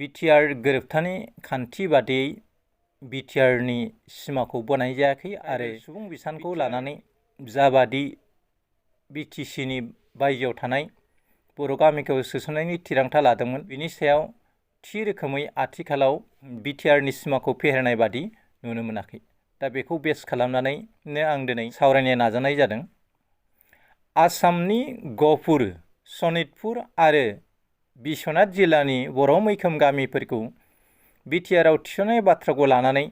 BTR गोरोबथानि खान्थि बादियै BTRनि सिमाखौ बनाय जायाखै आरो सुबुं बिसानखौ लानानै जाबादि BTCनि बायजोआव थानाय बर' गामिखौ सोसननायनि थिरांथा लादोंमोन बिनि सायाव थि रोखोमै आथिखालाव BTRनि सिमाखौ फेहेरनाय बादि नुनो मोनाखै। दा बेखौ बेस खालामनानैनो आं दिनै सावरायनो नाजानाय जादों। आसामनि गहपुर, सनितपुर आरो बिश्वनाथ जिल्लानि बर' मैखोम गामिफोरखौ BTRआव थिसननाय बाथ्राखौ लानानै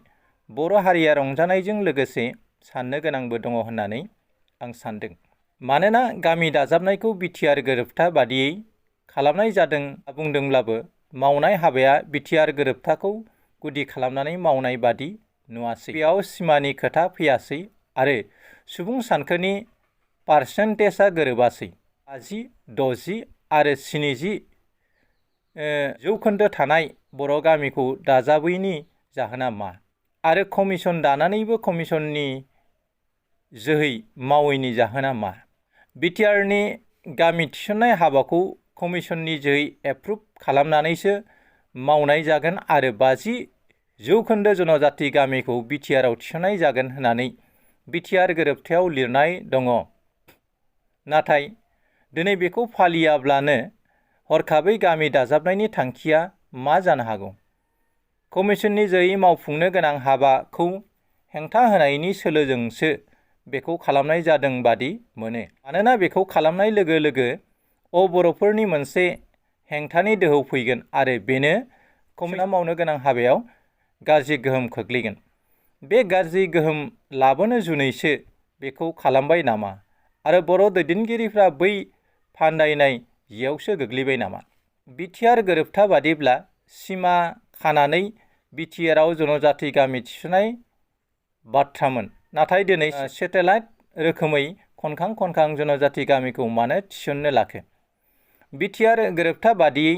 बर' हारिया रंजानायजों लोगोसे साननो गोनांबो दङ होननानै आं सानदों। मानोना गामि दाजाबनायखौ BTR गोरोबथा बादियै खालामनाय जादों बुंदोंब्लाबो मावनाय हाबाया BTR गोरोबथाखौ गुदि खालामनानै मावनाय बादि नुवासै। बेयाव सिमानि खोथा फैयासै आरो सुबुं सानखोनि पारसेन्टेजआ गोरोबासै। 50, 60 आरो 70 जौखोन्दो थानाय बर' गामिखौ दाजाबैनि जाहोना मा? आरो कमिसन दानानैबो कमिसननि जोहै मावैनि जाहोना मा? BTRनि गामि थिसननाय हाबाखौ कमिसननि जोहै एप्रुभ खालामनानैसो मावनाय जागोन आरो 50 जौखोन्दो जनजाति गामिखौ BTRआव थिसननाय जागोन होननानै BTR गोरोबथायाव लिरनाय दङ। नाथाय दिनै बेखौ फालियाब्लानो हरखाबै गामि दाजाबनायनि थांखिया मा जानो हागौ? कमिसननि जोहै मावफुंनो गोनां हाबाखौ हेंथा होनायनि सोलोजोंसो बेखौ खालामनाय जादों बादि मोनो। मानोना बेखौ खालामनाय लोगो लोगो बर'फोरनि मोनसे हेंथानि दोहौ फैगोन आरो बेनो कमिसना मावनो गोनां हाबायाव गाज्रि गोहोम खोख्लैगोन। बे गाज्रि गोहोम लाबोनो जुनैसो बेखौ खालामबाय नामा? आरो बर' दैदेनगिरिफ्रा बै फान्दायनाय जेयावसो गोग्लैबाय नामा? BTR गोरोबथा बादिब्ला सिमा खानानै BTRआव जनजाति गामि थिसननाय बाथ्रामोन। नाथाय दिनै सेटेलाइट रोखोमै खनखां खनखां जनजाति गामिखौ मानो थिसननो लाखो? BTR गोरोबथा बादियै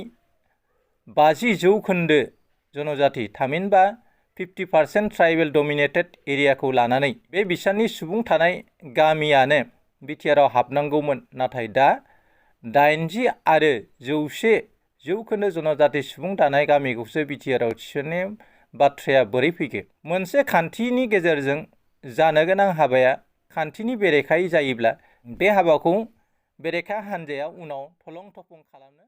50 जौखोन्दो जनजाति थामहिनबा 50% ट्राइबेल डमिनेटेड एरियाखौ लानानै बे बिसाननि सुबुं थानाय गामियानो BTRआव हाबनांगौमोन। नाथाय दा 80 आरो 100 जौखोन्दो जनजाति सुबुं थानाय गामिखौसो BTRआव थिसननाय बाथ्राया बोरै फैखो? मोनसे खान्थिनि गेजेरजों जानो गोनां हाबाया खान्थिनि बेरेखायै जायोब्ला बे हाबाखौ बेरेखा हान्जाया उनाव थलं थफं खालामनो